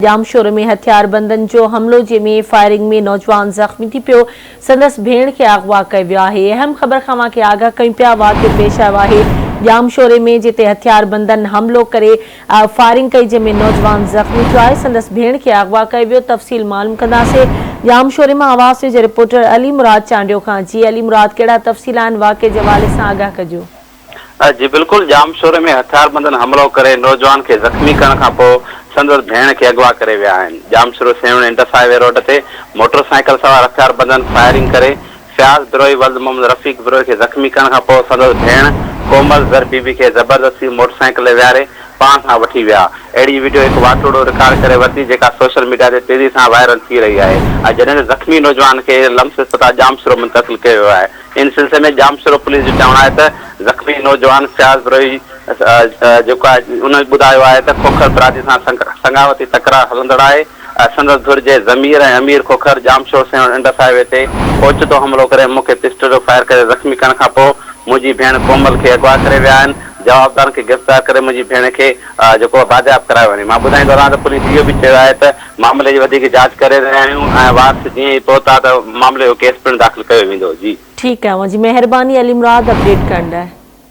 ڄامشورو ۾ هٿياربندن جو حملو جنهن ۾ فائرنگ ۾ نوجوان زخمي ٿي پيو، سندس ڀيڻ کي اغوا ڪيو ويو آهي. اهم خبر کان اوهان کي آگاهه ڪيون پيا، واقعو پيش آيو آهي ڄامشوري ۾ جتي هٿياربندن حملو ڪري فائرنگ ڪئي جنهن ۾ نوجوان زخمي ٿيو آهي، سندس ڀيڻ کي اغوا ڪيو ويو، تفصيل معلوم ڪنداسين ڄامشوري مان آواز نيوز جي رپورٽر علي مراد چانڊيو کان. جي علي مراد ڪهڙا تفصيل آهن واقعي جي حوالي سان آگاهه ڪجو. جي بلڪل ڄامشوري ۾ هٿياربندن حملو ڪري نوجوان کي زخمي ڪرڻ کان پوء سندس ڀيڻ کي اغوا ڪري ويا آهن. Jamshoro Sehwan Indus highway road تي موٽر سائيڪل سوار هٿياربندن فائرنگ ڪري فياض بروهي ولد محمد رفيق بروهي کي زخمي ڪرڻ کان پوء سندس ڀيڻ ڪومل زر بي بي کي زبردستي موٽر سائيڪل تي ويهاري پاڻ سان وٺي ويا. اهڙي وڊيو هڪ واٽوڙو رڪارڊ ڪري ورتي جيڪا سوشل ميڊيا تي تيزي سان وائرل ٿي رهي آهي ۽ جڏهن ته زخمي نوجوان کي لمس اسپتال ڄامشورو منتقل ڪيو ويو آهي. ان سلسلي ۾ ڄامشورو پوليس جو چوڻ آهي ته زخمي نوجوان فياض بروهي جيڪو آهي ان ٻڌايو آهي ته کوکر برادري سان سڱاوتي تڪرار هلندڙ آهي سندس ڌر جي ضمير ۽ امير کوکر Jamshoro Sehwan Indus highway تي اوچتو حملو ڪري مون کي پسٽل جو فائر ڪري زخمي ڪرڻ کان پوء منهنجي ڀيڻ ڪومل کي اغوا ڪري ويا آهن جوابدارن کي گرفتار ڪري منهنجي ڀيڻ کي جيڪو بازياب ڪرايو وڃي مان ٻڌائيندو رهان ته پوليس اهو به چيو آهي ته معاملي جي وڌيڪ جاچ ڪري رهيا آهيون ۽ وارث جيئن ئي پهتا ته معاملي جو ڪيس پڻ داخل ڪيو ويندو. جي. ٺيڪ آهي اوهان جي مهرباني علي مراد اپڊيٽ ڪرڻ لاء.